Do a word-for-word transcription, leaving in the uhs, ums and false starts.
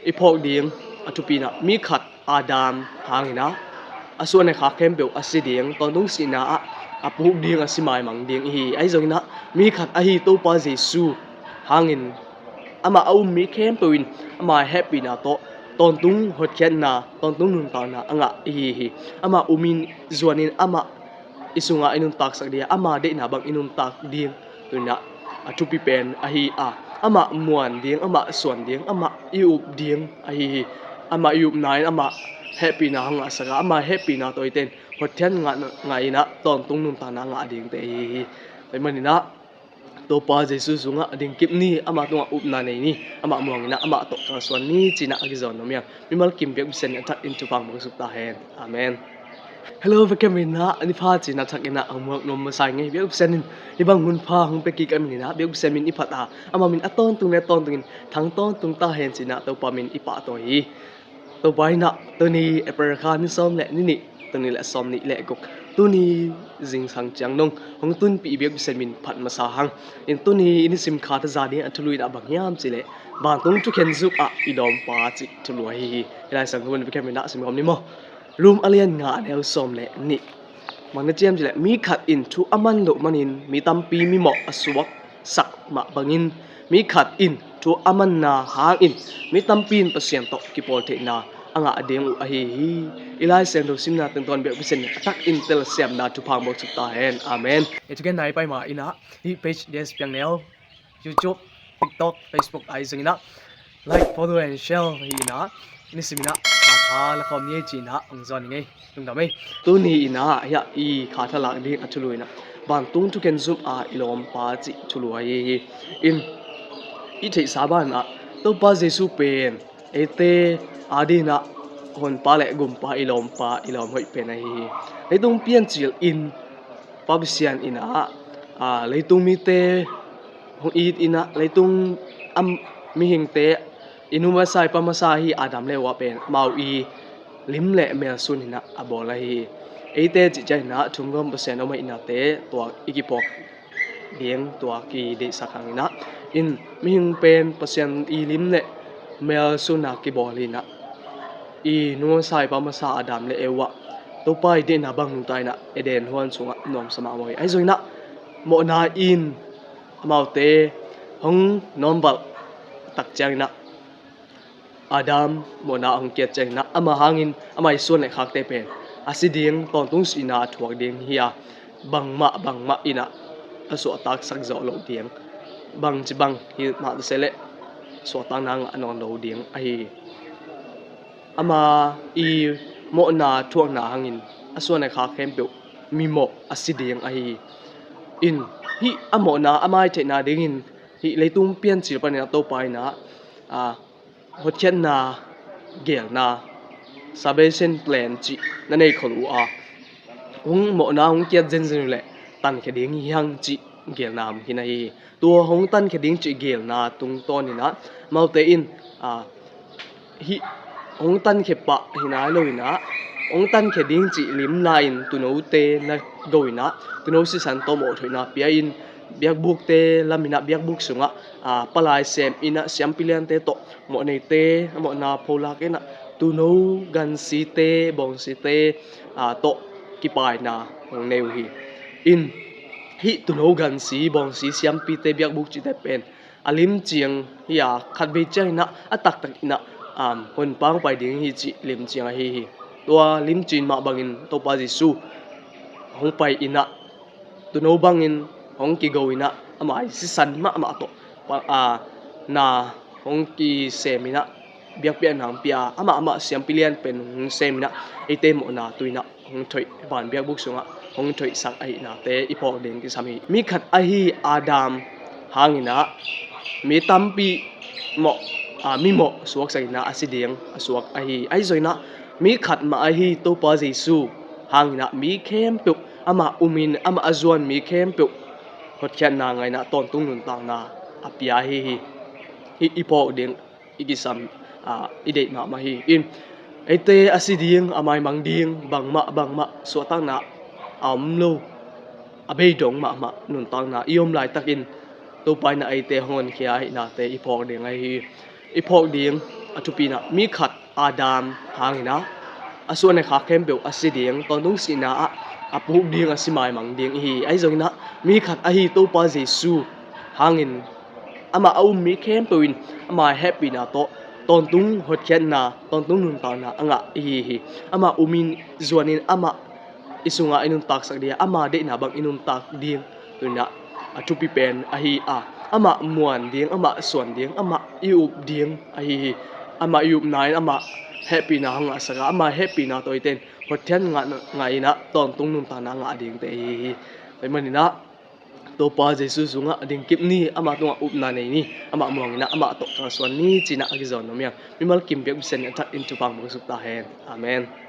i phawk ding a thupi in ah, mi khat Adam hangin ah a suan a khak khempeuh a si ding, tawntung sihna ah a puk ding, a si maimang ding ihi hi. Ahi zongin ah mi khat ahi Topa Jesu hangin amah a um mi khempeuh in ama hehpihna tawh tawntung hotkhiatna, tawntung nuntakna a ngah ihi hi. Amah um in zuanin amah i sungah i nuntaksak ding a, ama deihna bang i nuntak ding, tu-in ah a thupi pen ahi a, amah muan ding, amah suan ding, amah i up ding ahi hi. Amah i upna in amah hehpihna hong ngahsak a, ama hehpihna tawh eite in hotkhiat ngah, ngah in ah tawntung nuntakna ngah dingte ahi hi. Tua ahih manin ah Topa Jesu sungah dingkip ni, amah tungah upna nei ni, amah muang in ah amah tawh kalsuan ni ci-in ah a kizawn nuam hi hang. Mimal kim biak Pasian in a thakin thupha hong buaksuk ta hen. Amen. Hello, biakam in ah ni pha ci-in a thakin ah hong muak nuam masa ing ei. Biak Pasian in hih bang hun pha hong pia kik ahih manin ah biak Pasian min i phat a, ama min a tawntung le tawntungin thang tawntung ta hen ci-in ah Topa min i pahtawi hi. Topa in ah tuni April kha ni sawm le ni nih, tuni le sawm nih le guk, tuni zingsang ciang dong hong tunpih biak Pasian min phat masa hang. In tuni i nisim kha thaza ding a thulu in ah bang hiam cih leh, vantung thukhen zum ah i lawmpa cih thulu ahi hi. I Lai Siangtho mun biakam in ah sim khawm ni maw. Rom a lian nga, a neu sawm le nih. Bang na ci hiam cih leh, mi khat in thu a man loh manin mi tampi mimawh a suaksak mah bangin, mi khat in thu a manna hangin mi tampi in Pasian tawh kipawl theihna a ngah ding uh ahi hi. I Lai Siangtho simna tungtawn biak Pasian in a thakin telsiamna thupha hong buaksuk ta hen. Amen. I thugenna i pai ma in ah hih page, D S Piang Neu, YouTube, TikTok, Facebook ahi zongin ah like, follow and share hi in ah, nisim in ah kha khat la khawm ni ei ci-in ah hong zawn ing ei. Lungdam ei. Tuni in ah hiah i kha thalak ding a thulu in ah, vantung thukhen zum ah i lawmpa cih thulu ahi hi. In i theihsa ban ah Topa Jesu pen eite ading in ah honpa le gumpa, i lawmpa, i lawm hoih pen ahi hi. Leitung piancil in Pa Pasian in ah, aa, leitung mite hong it in ah, leitung a mihingte, i nu masa i pa masa ahi Adam le Eva pen amau i lim le mel sun in ah a bawl ahi hi. Eite cih ciang in ah thumgawm Pasian om ahihnate tua i kiphawk ding, tua kideihsak hang in ah, in mihing pen Pasian i lim le mel sun a kibawl hi in ah, i nu masa i pa masa Adam le Eva, Topa i deihna bang nungta in ah Eden huan sungah nuamsa mahmah uh hi. Ahi zongin ah mawhna in amaute hong nawmvalh tak ciangin ah, Adam mawhna hong kiat ciangin ah, ama hangin ama i suan le khakte pen a si ding, tawntung sihna a thuak ding hi a, bangmah bangmah in ah a suahtaksak zawh loh ding, bangci bang hi mah ta se leh suahtakna ngah nawn lo ding ahi hi. Ama i mawhna thuakna hangin a suan a khak khempeuh mimawh a si ding ahi hi. In hih a mawhna a maitheihna dingin hih leitung piancil panin ah Topa in ah, aa, hotkhiatna geelna, salvation plan cih na nei khol uh a, hong mawhna hong kiat zenzen uh leh tankhia ding hi hang cih geelna om khin ahi hi. Tua hong tankhia ding cih geelna tungtawn in ah amaute in, aa, hih hong tankhia pah hi nai lo in ah, hong tankhia ding cih limna in tuunote na go in ah, tuuno sisan tawh mawhthoihna pia in, biakbukte lam in ah, biakbuk sungah, aa, palai sem in ah, siampi liante tawh, mawhneite a mawhna pholak in ah, tuuno gansite, bawngsite, aa, tawh kipaina hong nei uh hi. In hih tuuno gansi, bawngsi, siampite, biakbuk cihte pen a limciang hi a, khatvei ciang in ah a taktak in ah, um, honpa hong pai ding hi cih limciang ahi hi. Tua limci in mah bangin Topa Jesu hong pai in ah, tuuno bangin hong kigo in ah, ama i sisan mahmah tawh, pa, aa, na hong kisem in ah, biakpiakna hong pia, amah amah siampi lian pen hong sem in ah, eite mawhna tu in ah hong thoih, van biakbuk sungah hong thoihsak ahihnate i phawk ding kisam hi. Mi khat ahi Adam hangin ah mi tampi mawh, aa, mimawh suaksak in ah a si ding a suak ahi hi. Ahi zongin ah mi khat mah ahi Topa Jesu hangin ah mi khempeuh, amah um in, amah a zuan mi khempeuh hotkhiatna ngah in ah tawntung nuntakna a pia ahi hi. Hih i phawk ding i kisam, aa, i deih mahmah hi. In eite a si ding, a maimang ding, bangmah bangmah suahtakna a om lo, a beidong mahmah nuntakna i om laitakin Topa in ah eite hong honkhia ahihnate i phawk ding ahi hi. I phawk ding A thupi in ah mi khat Adam hangin ah a suan a khak khempeuh a si ding, tawntung sihna ah a puk ding, a si maimang ding ihi hi. Ahi zongin ah mi khat ahi Topa Jesu hangin amah a um mi khempeuh in ama hehpihna tawh tawntung hotkhiatna, tawntung nuntakna a ngah ihi hi. Amah um in, zuan in, amah i sungah i nuntaksak ding, ama deihna bang i nuntak ding. Tu-in ah a thupi pen ahi a, amah muan ding, amah suan ding, amah i up ding ahi hi. Amah i upna in amah hehpihna hong ngahsak a, ama hehpihna tawh eite in hotkhiat ngah, ngah in ah tawntung nuntakna ngah dingte ahi hi. Tua ahih manin ah Topa Jesu sungah dingkip ni, amah tungah upna nei ni, amah muang in ah amah tawh kalsuan ni, ci-in ah a kizawn nuam hi hang. Mimal kim biakbuk Pasian in a thak in thupha hong suk ta hen. Amen.